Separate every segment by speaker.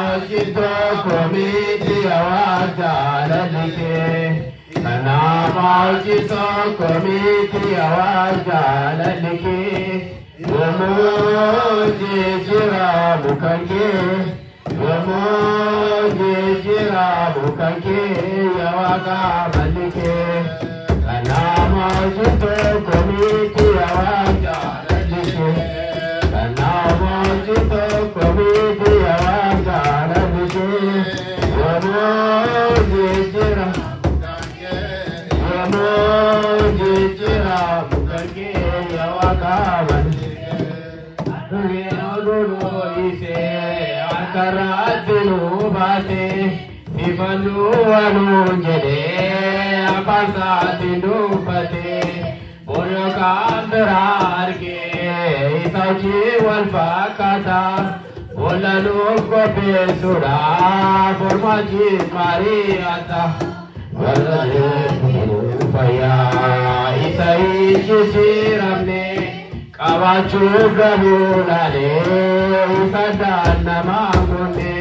Speaker 1: Kanama komiti awajalalike. Kanama jito komiti awajalalike. Yomo jira bukange. Yomo jira bukange yawaka malike. Kanama jito komiti awajalalike. Kanama jito komiti awajalalike. Yomo jira Yomo jira bukange yawaka malike. Qabaachuuf gabuudhaalee uffata namaa goone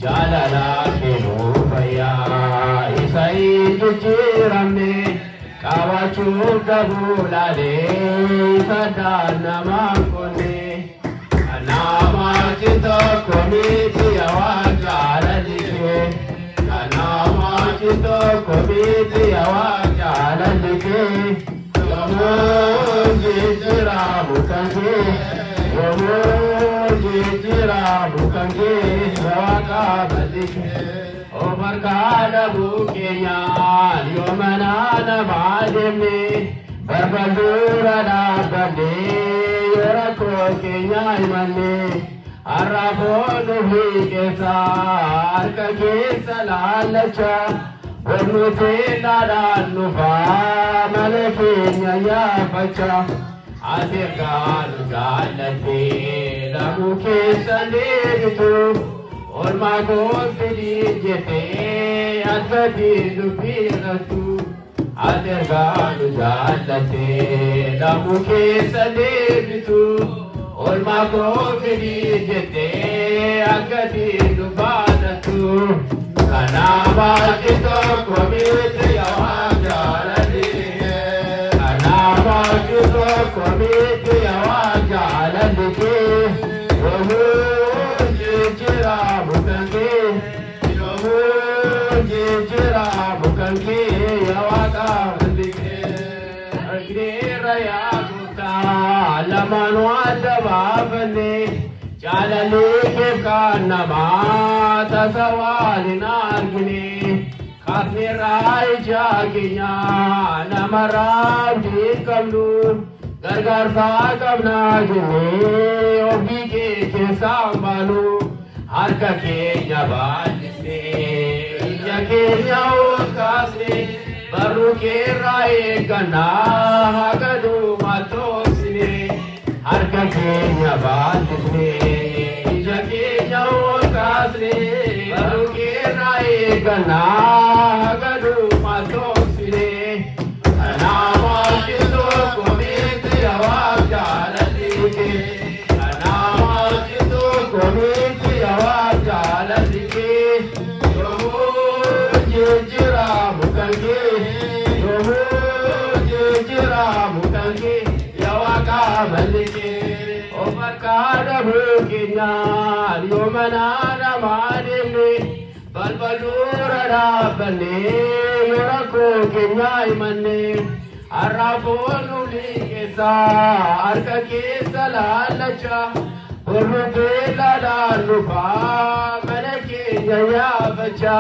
Speaker 1: jaalala kennuu fayyaa isa hin jijjiiramne. Qabaachuuf gabuudhaalee uffata namaa goone. Kanaaf achi tokko miti hawaa jaalalike. Kanaaf achi tokko miti hawaa jaalalike. Yomo jijjiira bukange, yomo jijjiira bukange, yawaka balike. Obarkaada bukenyaan yoomana nama deemne, barbaadura dhaabbanne yoo rakkoo keenya himanne. Arraaboo nuyi keessa harka keessa laallacha. Wanti naadhaan dhufaa mana keenya yaafacha. Ati ergaa nu jaallattee lamuu keessa deebitu. Oolmaa koofidii jettee akkati dubbiftu. Ati ergaa nu jaallattee lamuu keessa deebitu. Oolmaa koofidii jettee akkati dubbattu. Kanaaf achi tokko miti hawaa jaalalike. Kanaaf achi tokko miti hawaa jaalalike. Yoomuu jijjiira bukange. Yoomuu jijjiira bukange yawaa qaabalike. Argineerra yaa gooftaa lamaanuu adda baafanne. Jaalalli keef kan namaa tasa waliin argine. Kaafneerraa ija keenya namarraa abdii qabnu. Gargaarsa qabnaa jennee ofii kee keessaa baanu. Harka keenya bal'isnee ija keenya ol kaasnee. Barruu keerraa eeggannaa haga dhumaa tooksine. Harka keenya bal'isnee ija keenya ol kaasnee. Barruu keerraa eeggannaa haga dhumaa tooksine. Kanaaf achi tokko miti hawaa jaalalike. Kanaaf achi tokko miti hawaa jaalalike. Yoomuu jijjiira bukange. Yoomuu jijjiira bukange yawaa qaabalike. Obarkaadha bukenyaan yoomana namaa deemne. Balbaluura dhaabbanne yoo rakkoo keenya himanne. Arraaboo nuli keessa harka keessa laallacha. Borru beellaadhaan dhufaa mana keenya yaafacha.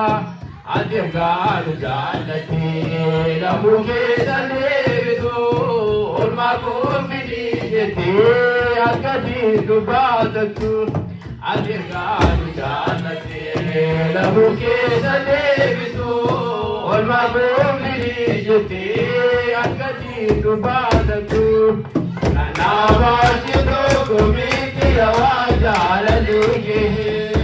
Speaker 1: Ati ergaa nu jaallattee lamuu keessa deebitu. Oolmaa koofidii jettee akkati dubbattu. Ati ergaa nu jaallattee lamuu keessa deebitu. Oolmaa koofidii jettee akkati dubbattu. Kanaaf achi tokko miti hawaa jaalalike.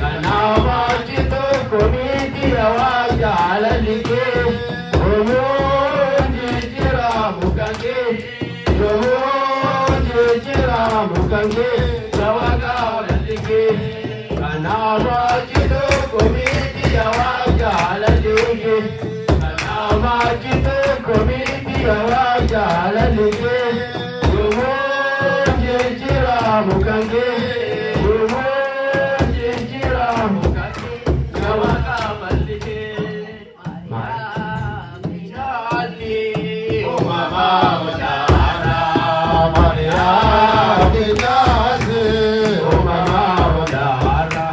Speaker 1: Kanaaf achi tokko miti hawaa jaalalike. Yoomuu jijjiira bukange. Yoomuu jijjiira bukange yawaa qaabalike. Kanaaf achi tokko. Yaa jaalalli kee yoomuu jijjiiramu kan kee yoomuu jijjiiramu kan kee yaa Waaqa malli kee. Jaalli uumamaa wadaara Maariyaam
Speaker 2: Ijaase
Speaker 1: uumamaa wadaara.